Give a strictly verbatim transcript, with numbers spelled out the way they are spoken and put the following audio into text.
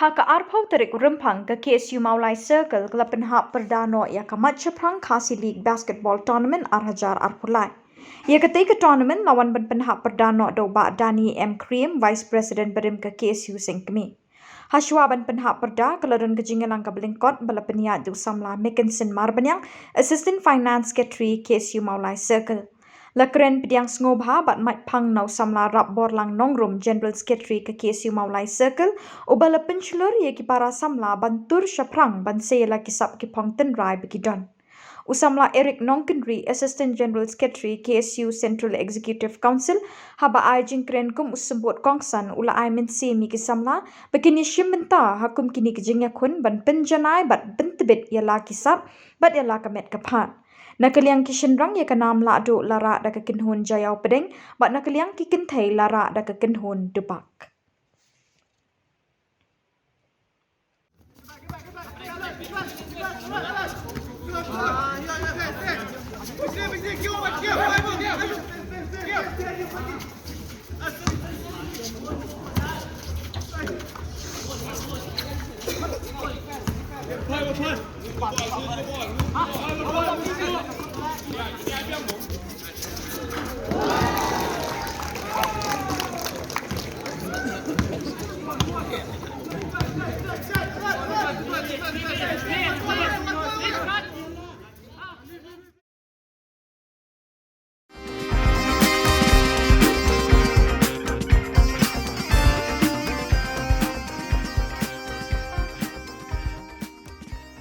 Ha ka arphew tarik Rymphang, ka K S U Mawlai Circle ka la pynhap pyrda noh ïa ka Mait Shaphrang Khasi League Basketball Tournament ar hajar arphew lai. Ïa katei ka tournament la wan ban pynhap pyrda noh da u Bah Danny M Kriem, Vice President barim ka K S U Seng Kmie. Hashwa ban pynhap pyrda, ka la don ka jingïalang kaba lyngkot ba la pynïaid da u samla Mickinson Marbaniang, Assistant Finance Secretary, K S U Mawlai Circle. La kren pdiang sngewbha bad mait phang na u samla Rapborlang Nongrum, General Secretary ka K S U Mawlai Circle, uba la pynshlur ïa ki para samla ban tur shaphrang ban sei ïa la ki sap ki phong tynrai ba ki don. U samla Eric Nongkynrih, Assistant General Secretary, K S U Central Executive Council, haba ai jingkren kum u symbud kongsan, u la ai mynsiem ïa ki samla ba kin ïashim bynta ha kum kine ki jingïakhun ban pynjanai bad pyntbit ïa la ki sap bad ïa la ka met ka phad. Na ka liang ki shynrang, ïa ka nam Lahduh la rah da ka kynhun Jaiaw Pdeng, bad na ka liang ki kynthei la rah da ka kynhun Dubak.